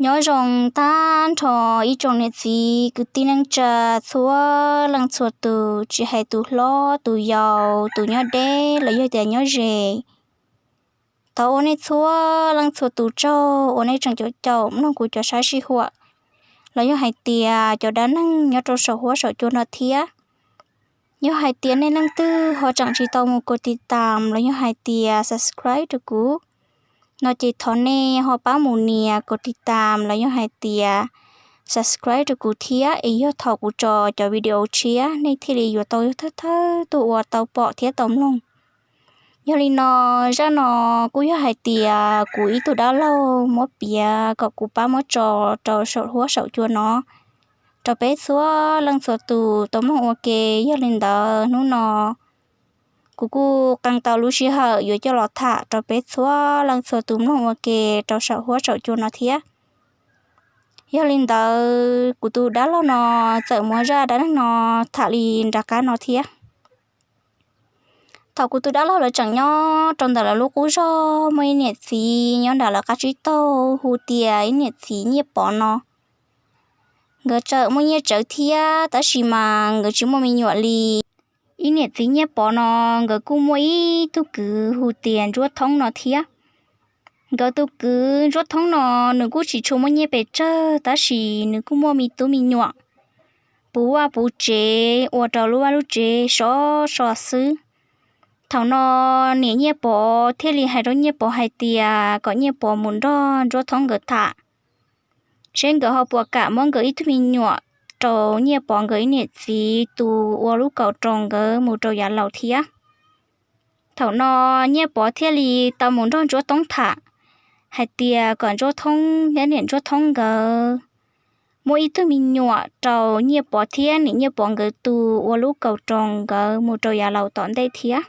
Nyob zoo tag nrho ib tsoom niam txiv kwv tij neej tsa txhua leej txhua tus, tsis hais tus hlob tus yau, tus nyob deb los yog tias nyob ze. Thov ua nej txhua leej txhua tus tsaug uas nej tseem caum caum mloog kuv cov sab sij huam los yog hais tias cov dab neeg nyob rau saum huab saum cua no thiab. Yog hais tias nej leej twg ho tseem tsis tau mus kov tiv tam los yog hais tias subscribe rau kuv no ces thov nej ho pab mus nias kov tiv tam los yog hais tias subscribe rau kuv thiab es yog thaum kuv tso cov video tshiab nej thiaj li yuav tau thawj thawj tuaj ua tau pom thiab tau mloog. Yog li no, zaj no kuj yog hais tias kuv ib tug dab laug muab piav kom kuv pab muab tso rau saum huab saum cua no rau peb txhua leej txhua tus tau mloog ua ke. Yog li ntawd hnub no kuv kuj qee tau lub sij hawm yuav coj los tham rau peb txhua leej txhua tus mloog ua ke rau saum huab saum cua no thiab. Yog li ntawd kuv tus dab laug no txawm muab zaj dab neeg no tham li nram qab no thiab. Thaum kuv tus dab laug lawv tseem nyob rau ntawm lawv lub qub zog, muaj ib niam txiv nyob nram lawv qab tsib taug hu tias ib niam txiv Nyiaj Pov no. Nkawd tseem muaj nyiaj tsawv thiab tab sis mas nkawd tsis muaj me nyuam li. Ib niam txiv Nyiaj Pov no nkawd kuj muaj ib tug kwv hu tias Ntsuab Thoob no thiab. Nkawd tus kwv Ntsuab Thoob no nws kuj tsis tshua muaj nyiaj pes tsawg tab sis nws kuj muaj me tub me nyuam puv vaj puv tsev ua rau lub vaj lub tsev sov so xwb. Thaum no niam Nyiaj Pov thiaj li hais rau Nyiaj Pov hais tias kom Nyiaj Pov mus nrog Ntsuab Thoob nkawd tham seb nkawd ho puas kam muab nkawd ib tug me nyuam rau Nyiaj Pov nkawd ib niam txiv tu ua lub kaum rau nkawd mus rau yav laus thiab. Thaum no Nyiaj Pov thiaj li tau mus nrog Ntsuab Thoob tham hais tias kom Ntsuab Thoob thiab niam Ntsuab Thoob nkawd muab ib tug me nyuam rau Nyiaj Pov thiab niam Nyiaj Pov nkawd tu ua lub kaum rau nkawd mus rau yav laus tom ntej thiab.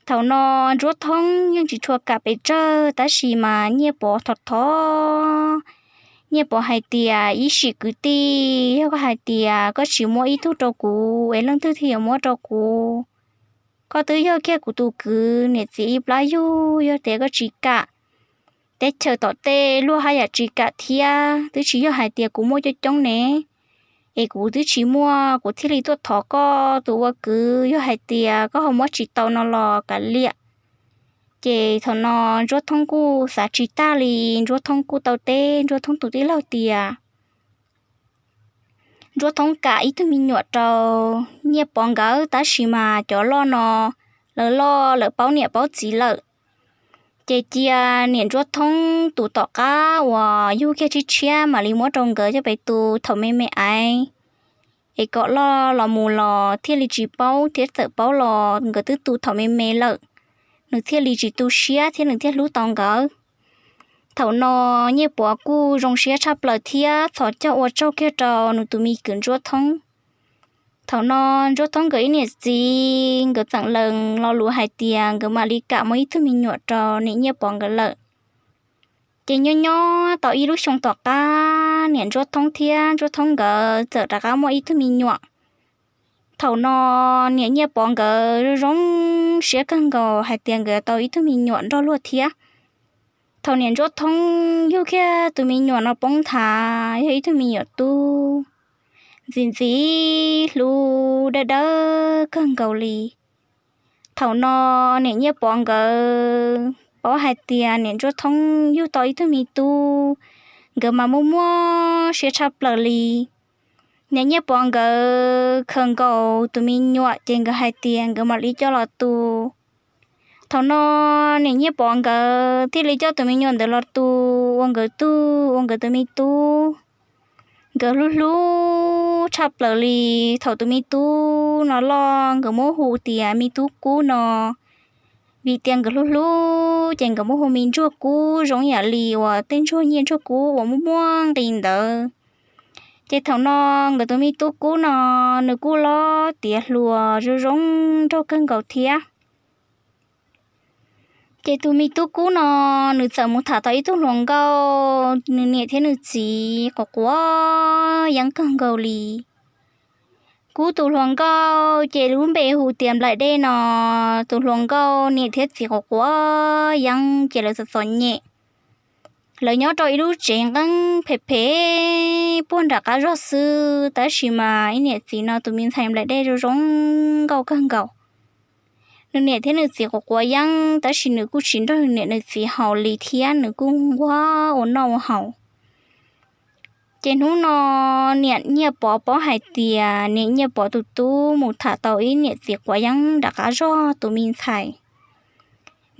Thaum no Ntsuab Thoob yeej tsis tshua kam pes tsawg tab sis mas Nyiaj Pov thov thov Nyiaj Pov hais tias ib sim kwv tij, yog koj hais tias koj tsis muab ib tug rau kuv es leej twg thiaj yuav muab rau kuv? Koj twb yog kiag kuv tus kwv niam txiv ib plab yug, yog tias koj tsis kam, teb chaws tom tej luag haj yam tsis kam thiab, twb tsis yog hais tias kuv muaj coob coob ne, es kuv twb tsis muaj kuv thiaj li tuaj thov koj tus ua kwv, yog hais tias koj ho muab tsis tau no los kav liam. Ces thaum no Ntsuab Thoob kuj xav tsis tag li, Ntsuab Thoob kuj tau teb Ntsuab Thoob tus tij laug tias Ntsuab Thoob kam ib tug me nyuam rau Nyiaj Pov nkawd tab sis mas cov loj no lawv loj lawv paub niam paub txiv lawm. Ces cia niam Ntsuab Thoob tus tom qab uas yug kiag tshiab tshiab mam li muab rau nkawd coj pes tu thaum me me ais, es kom loj los mus los thiaj li tsis paub thiab, txawm paub los nkawd twb tu thaum me me lawm, nws thiaj li tsis tu siab thiab nws thiaj hlub tau nkawd. Thaum no Nyiaj Pov kuj zoo siab tshaj plaws thiab txhos caug ua tsaug kiag rau nws tus me kwv Ntsuab Thoob. Thaum no Ntsuab Thoob nkawd ib niam txiv nkawd txawm lees lo lus hais tias nkawd mam li kam muab ib tug me nyuam rau niam Nyiaj Pov nkawd lawm. Ces nyob nyob tau ib lub xyoo tom qab niam Ntsuab Thoob thiab Ntsuab Thoob nkawd txawm rov qab muaj ib tug me nyuam. Thaum no niam Nyiaj Pov nkawd zoo zoo siab kawg nkaus hais tias nkawd tau ib tug me nyuam nrog luag thiab. Thaum niam Ntsuab Thoob yug kiag tus me nyuam no poob nthav yog ib tug me nyuam tub ntxim ntxim hlub dawb dawb kawg nkaus li. Thaum no niam Nyiaj Pov nkawd paub hais tias niam Ntsuab Thoob yug tau ib tug me tub, nkawd mas muaj muaj siab tshaj plaws li. Niam Nyiaj Pov nkawd khaws nkaus tus me nyuam ces nkawd hais tias nkawd mam li coj los tu. Thaum no niam Nyiaj Pov nkawd thiaj li coj tus me nyuam ntawd los tu ua nkawd tug, ua nkawd tus me tub. Nkawd hlub hlub tshaj plaws li. Thaum tus me tub no loj nkawd muab hu tias me tub kub no, vim tias nkawd hlub hlub ces nkawd muab hu me ntsuag kub zoo yam li uas tej ntsuag nyiaj ntsuag kub uas muaj muaj nqis ntawd. Ces thaum no nkawd tus me tub kub no nws kuj loj tiav hluas zoo zoo nraug kawg nkaus thiab. Ces tus me tub kub no nws txawm mus tham tau ib tug hluas nkauj, nws niam thiab nws txiv quav quav yeeb kawg nkaus li. Kub tus hluas nkauj ces lub npe hu tias Nplaim Dej no. Tus hluas nkauj niam thiab txiv quav quav yeeb ces lawv txom txom nyem. Lawv nyob rau ib lub tsev nqeeb phem phem puag nram qab zog xwb, tab sis mas ib niam txiv no tus me ntxhais nplaim dej zoo zoo nkauj kawg nkaus. Nws niam thiab nws txiv quav quav yeeb, tab sis nws kuj tsis nrog nws niam nws txiv haus li thiab, nws kuj nquag ua noj ua haus. Ces hnub no niam Nyiaj Pov paub hais tias niam Nyiaj Pov tus tub mus tham tau ib niam txiv quav yeeb nram qab zog tus me ntxhais.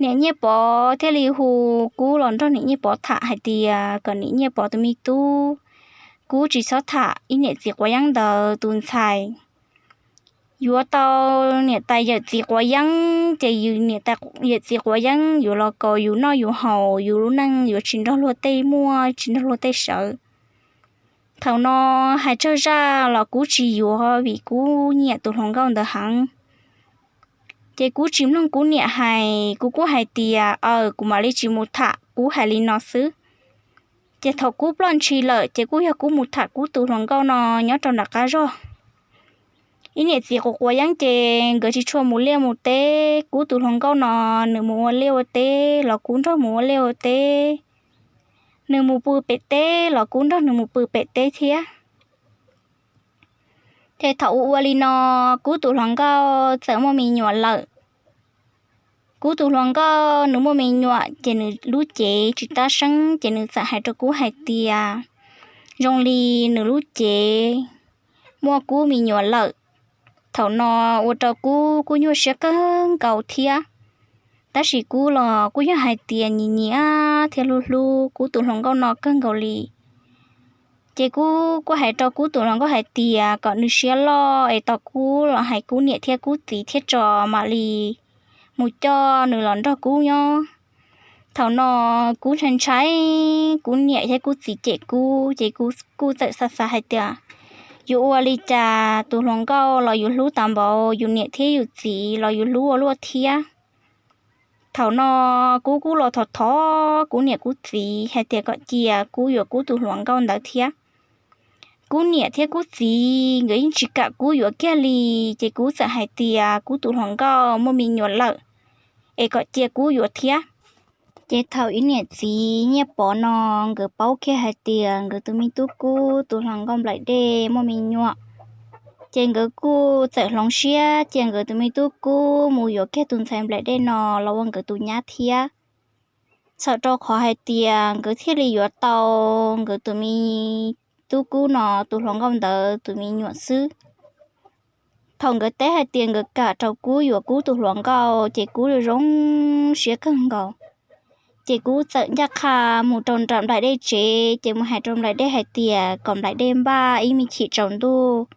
Niam Nyiaj Pov thiaj li hu Kub los nrog niam Nyiaj Pov tham hais tias kom niam Nyiaj Pov tus me tub Kub tsis txhob tham ib niam txiv quav yeeb ntawd tus ntxhais. Yuav tau niam tais yawm txiv quav yeeb ces yus niam tais yawm txiv quav yeeb yuav los kaus yus noj yus haus, yus lub neej yuav tsis nrog luag tej muaj, tsis nrog luag tej sawv. Thaum no hais tsawg zaj los Kub tsis yuav vim Kub nyiam tus hluas nkauj ntawd heev. Ces Kub tsis mloog Kub niam hais, Kub kuj hais tias, aw, kuv mam li tsis mus tham, Kub hais li no xwb. Ces thaum Kub ploj ntshis lawm ces kuj yog Kub mus tham Kub tus hluas nkauj no nyob rau nram qab zog. Ib niam txiv quav quav yeeb ces nkawd tsis tshua mus liaj mus teb. Kub tus hluas nkauj no nws mus ua liaj ua teb los Kub nrog mus ua liaj ua teb, nws mus pw pem teb los Kub nrog nws mus pw pem teb thiab. Ces thaum ua ua li no, Kub tus hluas nkauj txawm muaj me nyuam lawm. Kub tus hluas nkauj nws muaj me nyuam ces nws lub cev tsis tab seeb ces nws txawm hais rau Kub hais tias zoo li nws lub cev muaj Kub me nyuam lawm. Thaum no ua rau Kub kuj nyuaj siab kawg nkaus thiab. Tab sis Kub los kuj yog hais tias nyiam nyiam thiab hlub hlub Kub tus hluas nkauj no kawg nkaus li. Ces Kub kuj hais rau Kub tus hluas nkauj hais tias kom nws siab loj es tos Kub los hais Kub niam thiab Kub txiv thiab tso mam li mus coj nws los nrog Kub nyob. Thaum no Kub ntshai ntshai, Kub niam thiab Kub txiv cem Kub ces Kub kuj txawm xav xav hais tias yuav ua li cas tus hluas nkauj los yus hlub tas npaum, yus niam thiab yus txiv los yus hlub ua luaj thiab. Thaum no Kub kuj los thov thov Kub niam Kub txiv hais tias kom cia Kub yuav Kub tus hluas nkauj ntawd thiab. Kub niam thiab Kub txiv nkawd yeej tsis kam Kub yuav kiag li, ces Kub txawm hais tias Kub tus hluas nkauj muaj me nyuam lawm, es kom cia Kub yuav thiab. Ces thaum ib niam txiv Nyiaj Pov no nkawd paub kiag hais tias nkawd tus me tub Kub tus hluas nkauj Nplaim Dej muaj me nyuam, ces nkawd kuj txawm hloov siab cia nkawd tus me tub Kub mus yuav kiag tus ntxhais Nplaim Dej no los ua nkawd tus nyab thiab. Txhawm rau qhov hais tias nkawd thiaj li yuav tau nkawd tus me tub Kub no tus hluas nkauj ntawd tus me nyuam xwb. Thaum nkawd teb hais tias nkawd kam rau Kub yuav Kub tus hluas nkauj ces Kub zoo zoo siab kawg nkaus. Ces Kub txawm ncaj qha mus rau nram Nplaim Dej tsev ces mus hais rau Nplaim Dej hais tias kom Nplaim Dej npaj ib me chim tsaus ntuj,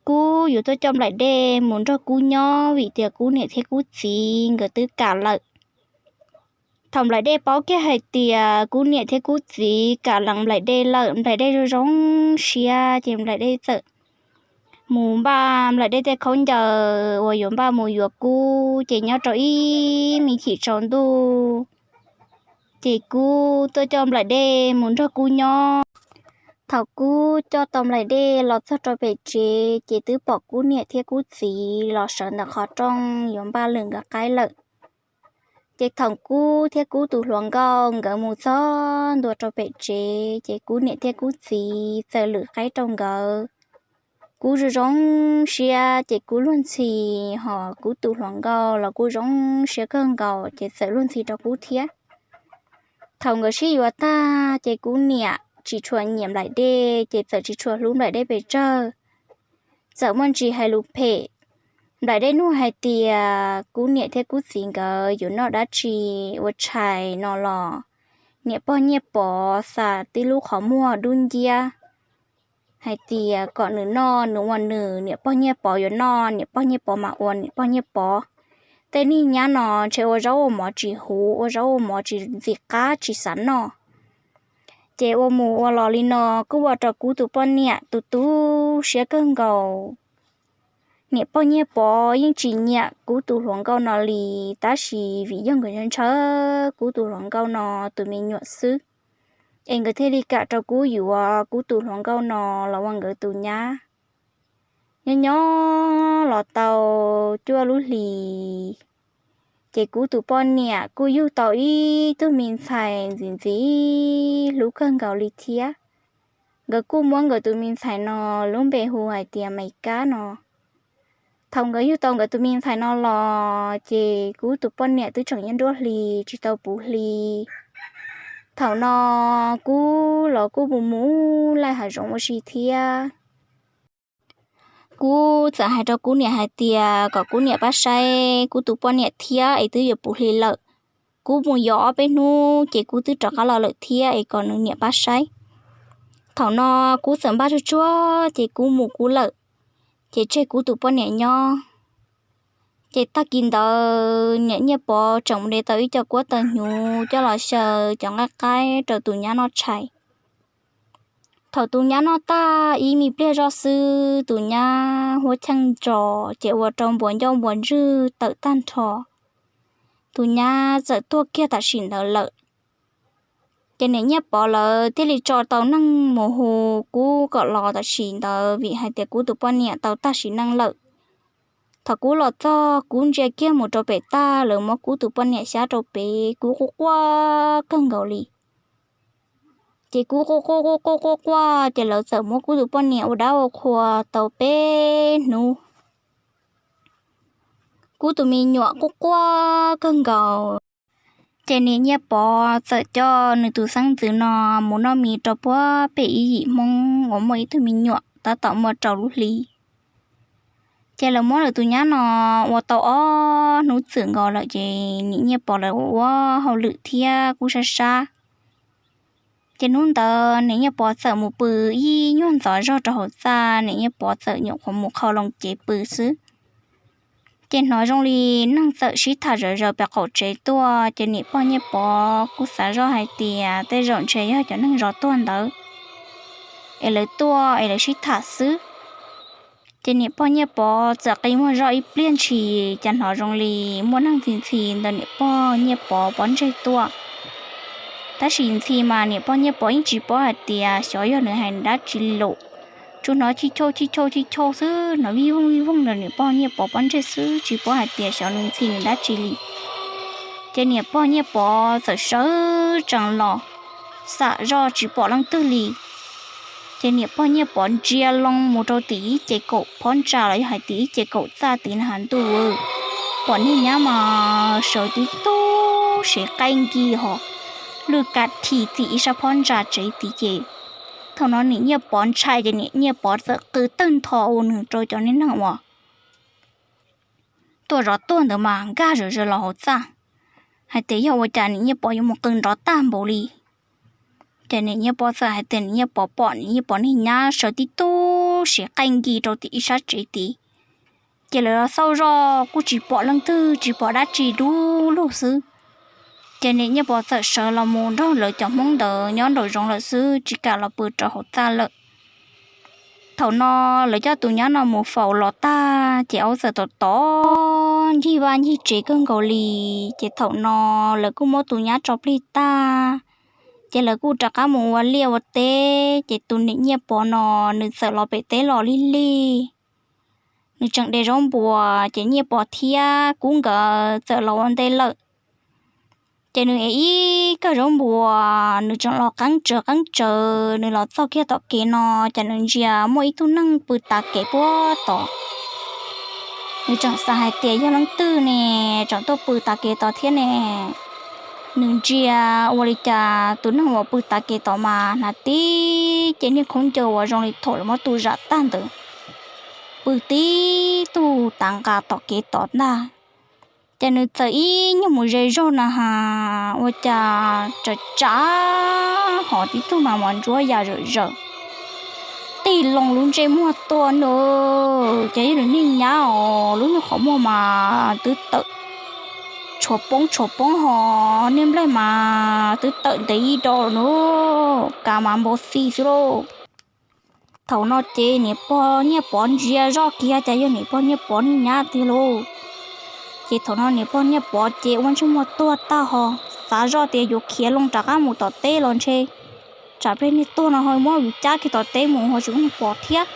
Kub yuav tuaj coj Nplaim Dej mus nrog Kub nyob vim tias Kub niam thiab Kub txiv nkawd twb kam lawm. Thaum Nplaim Dej paub kiag hais tias Kub niam thiab Kub txiv kam lees Nplaim Dej lawm, Nplaim Dej zoo zoo siab ces Nplaim Dej txawm mus npaj Nplaim Dej tej khaub ncaws uas yuav npaj mus yuav Kub, ces nyob rau ib me chim tsaus ntuj ces Kub tuaj coj Nplaim Dej mus nrog Kub nyob. Thaum Kub coj tau Nplaim Dej los txog rau pem tsev ces twb pom Kub niam thiab Kub txiv los sawv ntawm qhov rooj yuav npaj lwm nkawd qaib lawm. Ces thaum Kub thiab Kub tus hluas nkauj nkawd mus txog ntua rau pem tsev ces Kub niam thiab Kub txiv txawm lwm qaib rau nkawd. Kub zoo zoo siab ces Kub luag ntxhi, ho Kub tus hluas nkauj los kuj zoo siab kawg nkaus ces txawm luag ntxhi rau Kub thiab. Thaum nkawd sib yuav tag ces Kub niam tsis tshua nyiam Nplaim Dej ces txawm tsis tshua hlub Nplaim Dej pes tsawg. Txawm muaj ntsis hais lus phem. Nplaim Dej nug hais tias Kub niam thiab Kub txiv nkawd yuav noj dab tsi ua tshais no los niam pog Nyiaj Pov xa tib lub qhov muag dub nciab hais tias kom nws noj nws ua nws, niam pog Nyiaj Pov yuav noj niam pog Nyiaj Pov mas ua niam pog Nyiaj Pov. Tej niag nyab no ntshe ua zaub ua mov tsis huv, ua zaub ua mov tsis ntxim qab tsis xav noj. Ces ua mus ua los li no kuj ua rau Kub tus poj niam tu tu siab kawg nkaus. Niam pog Nyiaj Pov yeej tsis nyiam Kub tus hluas nkauj no li, tab sis vim yog nkawd ntshaw ntshaw Kub tus hluas nkauj no tus me nyuam xwb, es nkawd thiaj li kam rau Kub yuav Kub tus hluas nkauj no los ua nkawd tus nyab. Nyob nyob los tau cuaj lub hlis, Ces kuv tus poj niam kuj yug tau ib tug me ntxhais ntxim ntxim hlub kawg nkaus li thiab. Nkawd kuj muab nkawd tus me ntxhais no lub npe hu hais tias Maiv Kab no. Thaum nkawd yug tau nkawd tus me ntxhais no los ces kuv tus poj niam twb tseem nyob nruab hlis tsis tau puv hli. Thaum no kuv los kuj mus mus laij hav zoov ua si thiab. Kuv txawm hais rau kuv niam hais tias kom kuv niam pab saib kuv tus poj niam thiab es twb yuav puv hli lawm. Kuv mus yos ob peb hnub ces kuv twb rov qab los lawm thiab es kom nws niam pab saib. Thaum no kuv txawm npaj tsuag tsuag ces kuv mus kuv lawm, ces tseg kuv tus poj niam nyob. Ces tag kis ntawd niam Nyiaj Pov tseem mus de tau ib co kuab taw hnyuv coj los xyaw cov nqaij qaib rau tus nyab noj tshais. Thaum tus nyab noj tag ib me pliag zoj xwb tus nyab huab cheej ntsos ces ua rau npuas ncauj npuas ntswg tawm tag nrho. Tus nyab txawm tuag kiag tam sim ntawd lawm. Ces niam Nyiaj Pov lawv thiaj li tso tau neeg mus hu kuv kom los tam sim ntawd vim hais tias kuv tus poj niam tau tag sim neej lawm. Thaum kuv los txog kuv ntsia kiag mus rau pem tag lawv muab kuv tus poj niam xyab rau pem kuv quaj quaj kawg nkaus li. Ces kuv quaj quaj quaj quaj quaj quaj ces lawv txawm muab kuv tus poj niam ua dab ua qhua tau peb hnub. Kuv tus me nyuam quaj quaj kawg nkaus. Ces niam Nyiaj Pov txawm coj nws tus xeeb ntxwv no mus noj mis rau puag pem ib yim Hmoob uas muaj ib tug me nyuam tab tom muaj rau lub hli. Ces lawv muab lawv tus nyab no ua tau ob hnub txwm nkaus lawm ces niam Nyiaj Pov lawv ua ua hauj lwm thiab kuj sab sab. Ces hnub ntawd niam Nyiaj Pov txawm mus pw ib nyuag ntxov zog rau hauv txaj, niam Nyiaj Pov txawm nyuam qhuav mus qhau loo cev pw xwb. Ces hnov zoo li neeg txawm sib tham zom zaws pem qaum tsev tuaj, ces niam pog Nyiaj Pov kuj xav zoj hais tias tej zaum ntshe yog cov neeg zov tuag ntawd es lawv tuaj es lawv sib tham xwb. Ces niam pog Nyiaj Pov txawm qi muag zoj ib pliag ntshis cas hnov zoo li muaj neeg ntxhi ntxhi ntawm niam pog Nyiaj Pov pob ntseg tuaj. Tab sis ntxhi mas niam pog Nyiaj Pov yeej tsis paub hais tias xyov yog nws hais dab tsi lus, tsuas hnov chib chau chib chau chib chau xwb, hnov vij voog vij voog ntawm niam pog Nyiaj Pov pob ntseg xwb, tsis paub hais tias xyov nws ntxhi nws dab tsi li. Ces niam pog Nyiaj Pov txawm sawv tsees los, xam zoj tsis pom leej twg li. Ces niam pog Nyiaj Pov ntsia loo mus rau tim ib ce kaum phab ntsa los yog hais tias ib ce kaum txaj tid na has ntuj, pom niag nyab mas sawv tib tug siv qaij nkig hos lwj ka thim tim ib sab phab ntsa tsev tid ces thaum no niam Nyiaj Pov ntshai ces niam Nyiaj Pov txawm qw tawg ntho ua nws rau cov niag neeg uas tuaj zov tuag ntawd mas nkag zom zaws los hauv txaj, hais tias yog ua cas niam Nyiaj Pov yuav mus qw nrov tag npaum li. Ces niam Nyiaj Pov txawm hais tias niam Nyiaj Pov pom niam Nyiaj Pov niag nyab sawv tib tug siv qaij nkig rau tim ib sab tsev tid. Ces lawv los xauj zoj kuj tsis pom leej twg tsis pom dab tsi dub lug xwb. Ces niam Nyiaj Pov txawm sawv los mus nrog lawv cov Hmoob ntawd nyob nraum zoov lawm xwb tsis kam los pw rau hauv txaj lawm. Thaum no lawv coj tus nyab no mus faus los tag ces aub txawm tom tom ncig vaj ncig tsev kawg nkaus li. Ces thaum no lawv kuj muab tus nyab tso plig tag, ces lawv kuj rov qab mus ua liaj ua teb. Ces tus niam Nyiaj Pov no nws txawm los pem teb los lig lig, nws tseem de zaub npuas ces Nyiaj Pov thiab Kub nkawd txawm los ua ntej lawm. Ces nws ev ib kawm zaub npuas, nws tseem los qeeb tsawv qeeb tsawv, nws los txog kiag tom kev no ces nws ntsia muaj ib tug neeg pw tav kev puag tod. Nws tseem xav hais tias yog leej twg ne tseem tuaj pw tav kev tod thiab ne. Nws ntsia ua li cas tus neeg uas pw tav kev tod mas hnav tib ce niag khaub ncaws uas zoo li thaum lawv muab tu zam tag ntawd pw tib tug tav nqa tom kev tod ntag. Ces nws txawm ib nyuag mus ze zog na has ua cas tsav tsav hos tib tug mas mos ntsuab ya zawm zaws, tig loo lub ntsej muag tuaj na. Ces yog nws niag nyab os, lub niag qhov muag mas twb tawm tshuav poob tshuav poob hos niag nplaig mas twb tawm ntev ib do lawm na, kav mas npau xi xwb lauj. Thaum no ces niam pog Nyiaj Pov ntsia zoj kiag cas yog niam pog Nyiaj Pov niag nyab tiag lauj. Ces thaum no niam pog Nyiaj Pov ces ua ntsej muag tuag tag hos xav zoj tias yuav khiav loo rov qab mus tom teb los ntshe tsam pliag niag tuag no ho muab yus cab kiag tom teb mus ho tsis muaj neeg pom thiab.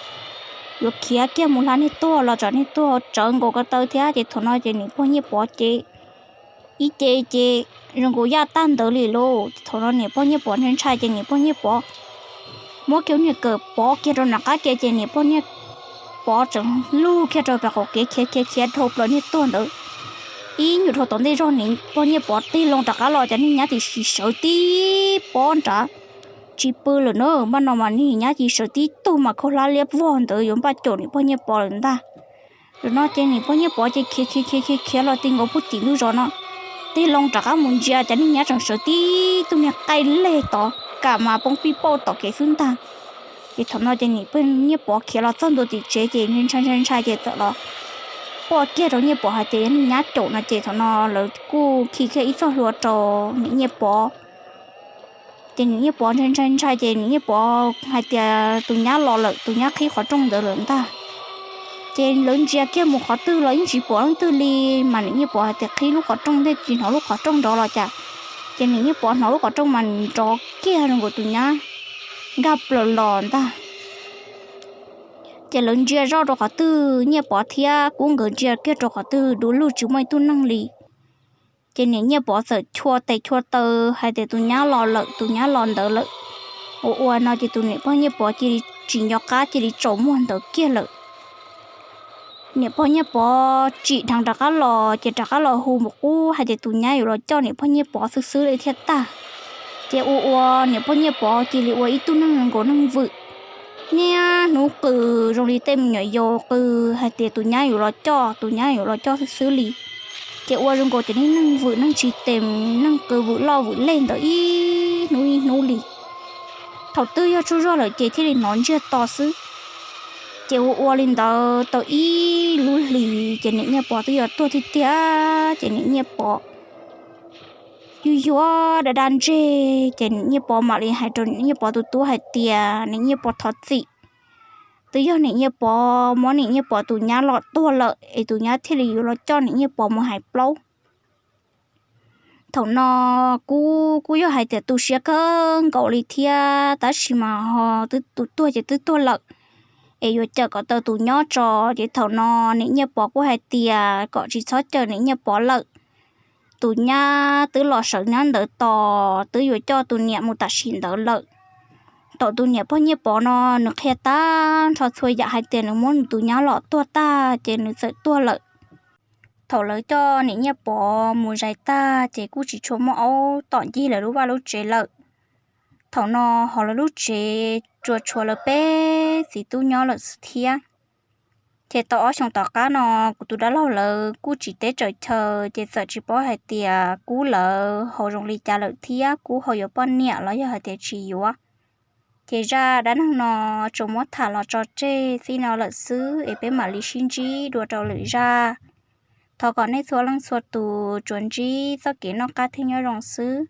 Yuav khiav kiag mus hla niag tuag los tsam niag tuag tsawv nkaus ko taw thiab. Ces thaum no ces niam pog Nyiaj Pov ces ib ce ces zoo nkaus yaj tag ntawd li lauj. Thaum no niam pog Nyiaj Pov ntshai ntshai ces niam pog Nyiaj Pov muab kiag niag kawm pov kiag rau nram qab ke ces niam pog Nyiaj Pov tseem lug kiag rau pem qaum kev khiav khiav khiav dhau plaws niag tuag ntawd. Ib nyuag dhau tom ntej zog niam pog Nyiaj Pov tig loo rov qab los ces niag nyab tib si sawv tib pob nrad tsis pw lawm na. Npaj no mas niag nyab tib si sawv tib tug mas khaub hlab liab vog ntawd yuav npaj caum niam pog Nyiaj Pov lawm ntag. Zaum no ces niam pog Nyiaj Pov ces khiav khiav khiav khiav khiav los ti nkaus puag tim ntug zos no, tig loo rov qab mus ntsia ces niag nyab tseem sawv tib tug niag qaij leg tod kam mas poob pij pauj tom kev xwb ntag. Ces thaum no ces niam pog Nyiaj Pov khiav los txog ntua tim tsev ces ntshai ntshai ntshai ces txawm los quaj kiag rau Nyiaj Pov hais tias yog niag nyab caum no ces thaum no lawv kuj khi kiag ib txoj hlua rau niam Nyiaj Pov. Ces niam Nyiaj Pov ntshai ntshai ntshai ces niam Nyiaj Pov hais tias tus nyab los lawm, tus nyab qhib qhov rooj ntawd lawm ntag. Ces lawv ntsia kiag mus qhov twg los yeej tsis pom leej twg li, mas niam Nyiaj Pov hais tias qhib lub qhov rooj ntej tsis hnov lub qhov rooj nrov los cas. Ces niam Nyiaj Pov hnov lub qhov rooj mas nrov kiag zoo nkaus tus nyab nkag plaws los ntag. Ces lawv ntsia zoj rau qhov twg, Nyiaj Pov thiab Kub nkawd ntsia kiag rau qhov twg du lug tsis muaj ib tug neeg li. Ces niam Nyiaj Pov txawm chua tes chua taw hais tias tus nyab los lawm, tus nyab los ntawd lawm. Ua ua no ces tus niam pog Nyiaj Pov cia li tsis nco qab cia li tsaus muag ntawd kiag lawm. Niam pog Nyiaj Pov tsim dheev rov qab los ces rov qab los hu npum qub hais tias tus nyab yuav los coj niam pog Nyiaj Pov xwb xwb li thiaj tag. Ces ua ua niam pog Nyiaj Pov cia li ua ib tug neeg nkaus neeg vwm, niaj hnub qw zoo li tej me nyuam yaus qw hais tias tus nyab yuav los coj, tus nyab yuav los coj xwb xwb li. Ces ua zoo nkaus cov niag neeg vwm neeg tsis tes, neeg qw vwm loj vwm leg ntawd ib hnub ib hnub li. Thaum twg yog tsaug zog lawm ces thiaj li hnov ntsiag to xwb. Ces ua ua li ntawd tau ib lub hlis ces niam Nyiaj Pov twb yuav tuag tiag tiag ces niam Nyiaj Pov yuag yuag da da ntseg ces niam Nyiaj Pov mam li hais rau niam Nyiaj Pov tus tub hais tias niam Nyiaj Pov thov txim, twb yog niam Nyiaj Pov muab niam Nyiaj Pov tus nyab los tuag lawm es tus nyab thiaj li yuav los coj niam Nyiaj Pov mus hais plaub. Thaum no kuv kuj yog hais tias tu siab kawg nkaus li thiab tab sis mas ho twb tus tuag ces twb tuag lawm, es yuav cawm kom tau tus nyob tso. Ces thaum no niam Nyiaj Pov kuj hais tias kom tsis txhob cawm niam Nyiaj Pov lawm, tus nyab twb los sawv nyob ntawd tos twb yuav coj tus niam mus tam sim ntawd lawm. Thaum tus niam pog Nyiaj Pov no nws qhia tag nrho txhua yam hais tias nws muab nws tus nyab los tuag tag ces nws txawm tuag lawm. Thaum lawv coj niam Nyiaj Pov mus zais tag ces kuj tsis tshua muaj aub tom ncig lawv lub vaj lub tsev lawm. Thaum no ho lawv lub tsev tsuas tshuav lawv peb txiv tub nyob lawm xwb thiab. Ces tau ob xyoos tom qab no kuv tus dab laug lawv kuj tsis teb tsaws chaw ces txawm tsis paub hais tias Kub lawv ho zoo li cas lawm thiab Kub ho yuav poj niam los yog hais tias tsis yuav. Ces zaj dab neeg no tsuas muab tham los tso tseg txij no lawm xwb es peb mam li sib ntsib dua rau lwm zaj. Thov kom nej txhua leej txhua tus tsuas ntsib txoj kev noj qab thiab nyob zoo xwb.